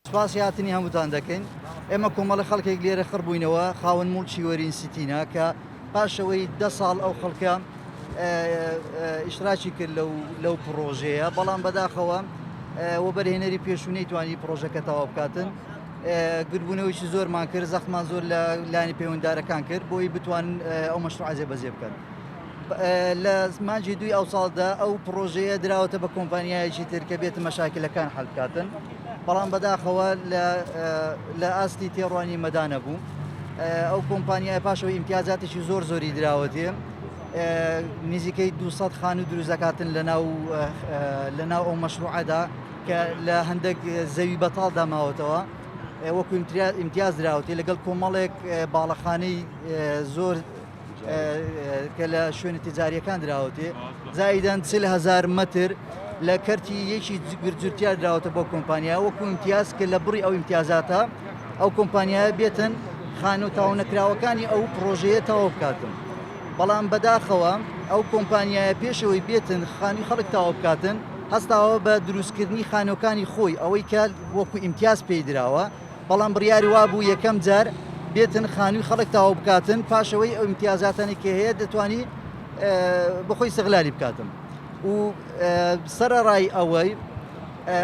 سوپاسی هاتنی هەمووتان دەکەین. ئێمە کۆمەڵە خەڵکێک لێرە خڕ بووینەوە، خاوەن موڵکی وەرین سیتینە کە پاشەوەی دە ساڵ ئەو خەڵکە ئیشراکی کرد لەو لەو پڕۆژەیە، بەڵام بەداخەوە وەبەرهێنەری پێشوو نەیتوانی پڕۆژەکە تەواو بکاتن. گردبوونەوەیکی زۆرمان کرد، زەختمان زۆر لە لایەنی پەیوەنددارەکان کرد بۆی بتوان ئەو مەشروعە جێبەجێ بکەن. لە مانگی دووی ئەو ساڵدا ئەو پڕۆژەیە دراوەتە بە کۆمپانیایەکی تر کە بێتە مەشاکلەکان حەل بکاتن، بەڵام بەداخەوە لە ئاستی تێڕوانی مەدا نەبوو. ئەو کۆمپانیای پاشەوەی ئیمتیازاتێکی زۆر زۆری دراوەتێ نزیکەی 200 خانوو دروست دەکاتن لەناو لەناو ئەو مەشروعەدا کە لە هەندێک زەوی بەتاڵدا ماوەتەوە وەکو ئیمتیاز دراوەتێ لەگەڵ کۆمەڵێک باڵەخانەی زۆر کە لە شوێنە تجاریەکان دراوەتێ زایدەن 40هزار متر لە کەرتی یەکی گرجورتیا دراوەتە بۆ کۆمپانیا وەکو امتیاز کە لە بڕی ئەو امتیازاتە ئەو کۆمپانیایە بێتن خانوو تاو نەکراوەکانی ئەو پرۆژەیە تەواو بکاتن بەڵام بەداخەوە ئەو کۆمپانیایە پێشەوەی بێتن خانی خەڵک تاو بکاتن هەستاوە بە دروستکردنی خانەکانی خۆی ئەوەی کە وەکو ئیمتیاز پێی دراوە بەڵام بڕیاری وابوو یەکەم جار بێتن خانووی خەڵک تەواو بکاتن پاشەوەی ئەو ئیمتیازاتانی کە هەیە دەتوانی بەخۆی سغلالی بکاتن و سەرەڕای ئەوەی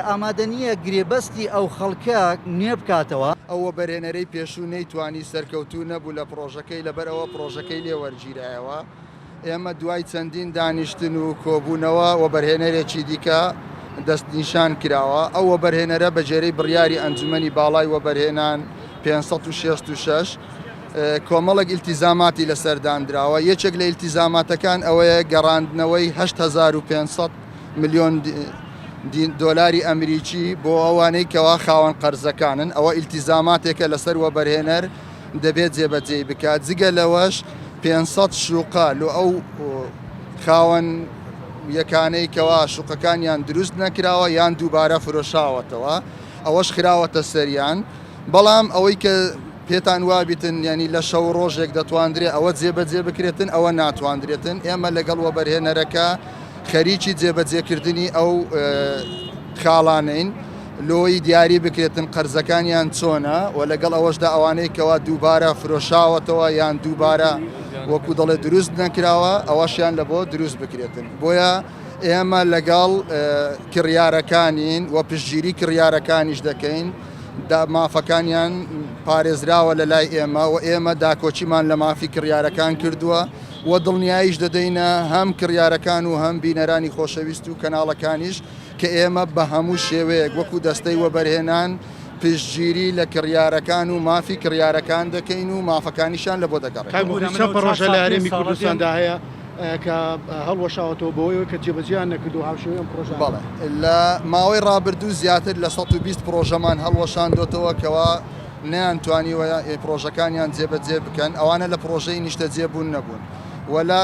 ئامادە نییە گرێبەستی ئەو خەڵکە نوێ بکاتەوە. ئەو وەبەرهێنەرەی پێشوو نەیتوانی سەرکەوتوو نەبوو لە پڕۆژەکەی لەبەرئەوە پڕۆژەکەی لێ وەرگیرایەوە. ئێمە دوای چەندین دانیشتن و کۆبوونەوە وەبەرهێنەرێکی دیکە دەستنیشان کراوە، ئەو وەبەرهێنەرە بەگوێرەی بڕیاری ئەنجومەنی باڵای وەبەرهێنان 566 کۆمەڵێک ئیلتیزاماتی لەسەر دانراوە، یەکێک لە ئیلتیزاماتەکان ئەوەیە گەڕاندنەوەی 8500 ملیۆن دۆلاری ئەمریکی بۆ ئەوانەی کەوا خاوەن قەرزەکانن، ئەوە ئیلتیزاماتێکە لەسەر وەبەرهێنەر دەبێت جێبەجێی بکات، جگە لەوەش 500 شوقە لۆ ئەو خاوەن یەکانەی کەوا شوقەکانیان دروست نەکراوە یان دووبارە فرۆشاوەتەوە ئەوەش خراوەتە سەریان، بەڵام ئەوەی کە پێتان وابیتن یعنی لە شەو ڕۆژێک دەتواندرێ ئەوە جێبەجێ بکرێتن ئەوە ناتواندرێتن، ئێمە لەگەڵ وەبەرهێنەرەکە خەریکی جێبەجێکردنی ئەو خاڵانەین لۆی دیاری بکرێتن قەرزەکانیان چۆنە و لەگەڵ ئەوەشدا ئەوانەی کەوا دووبارە فرۆشاوەتەوە یان دووبارە وەکو دەڵێ دروست نەکراوە ئەوەشیان لە بۆ دروست بکرێتن بۆیە ئێمە لەگەڵ کڕیارەکانین و پشتگیری کڕیارەکانیش دەکەین مافەکانیان پارێزراوە لە لای ئێمە و ئێمە داکۆکیمان لە مافی کڕیارەکان کردووە و دڵنیاییش دەدەینە هەم کڕیارەکان و هەم بینەرانی خۆشەویست و کەناڵەکانیش کە ئێمە بە هەموو شێوەیەک وەکو دەستەی وەبەرهێنان پشتگیری لە کڕیارەکان و مافی کڕیارەکان دەکەین و مافەکانیشیان لە بۆ دەگەڕێنەوە. کاک موخلیس چەند پڕۆژە لە هەرێمی کوردستاندا هەیە کە هەڵوەشاوەتەوە بەوەیەوە کە جێبەجێیان نەکردووە هاوشێوەی ئەم پڕۆژانە؟ بەڵێ لە ماوەی ڕابردوو زیاتر لە 120 پڕۆژەمان هەڵوەشاندۆتەوە کەوا نەیانتوانیوە پڕۆژەکانیان جێبەجێ بکەن ئەوانە لە پڕۆژەی نیشتەجێبوون نەبوون و لە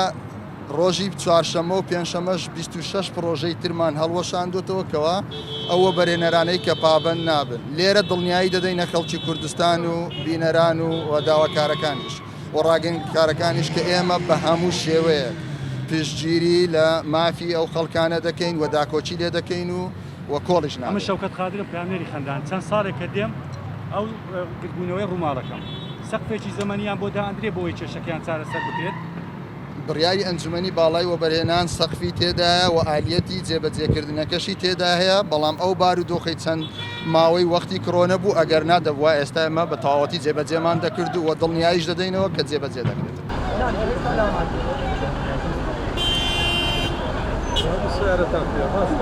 ڕۆژی چوارشەممە و پێنجشەممەش 26 پڕۆژەی ترمان هەڵوەشاندۆتەوە کەوا ئەو وەبەرهێنەرانەی کە پابەند نابن لێرە دڵنیایی دەدەینە خەڵکی کوردستان و بینەران و داواکارەکانیش و ڕاگەیندکارەکانیش کە ئێمە بە هەموو شێوەیەک پشتگیری لە مافی ئەو خەڵکانە دەکەین و داکۆکی لێ دەکەین و و کۆڵیش ئەمن نادەین. شەوکەت قادرم پەیامنێری خەندان چەند ساڵێکە دێم ئەو گردبوونەوەی ڕووماڵەکەم سەقفێکی زەمەنیان بۆ دائەندرێ بۆ ئەوەی کێشەکەیان چارەسەر بکرێت؟ بڕیاری ئەنجومەنی باڵای وەبەرهێنان سەقفی تێدایە و ئالیەتی جێبەجێکردنەکەشی تێدا هەیە، بەڵام ئەو بارودۆخەی چەند ماوەی وەختی کرۆنە بوو ئەگەرنا دەبوا ئێستا ئێمە بە تەواوەتی جێبەجێمان دەکرد و دڵنیاییش دەدەینەوە کە جێبەجێ دەکرێت.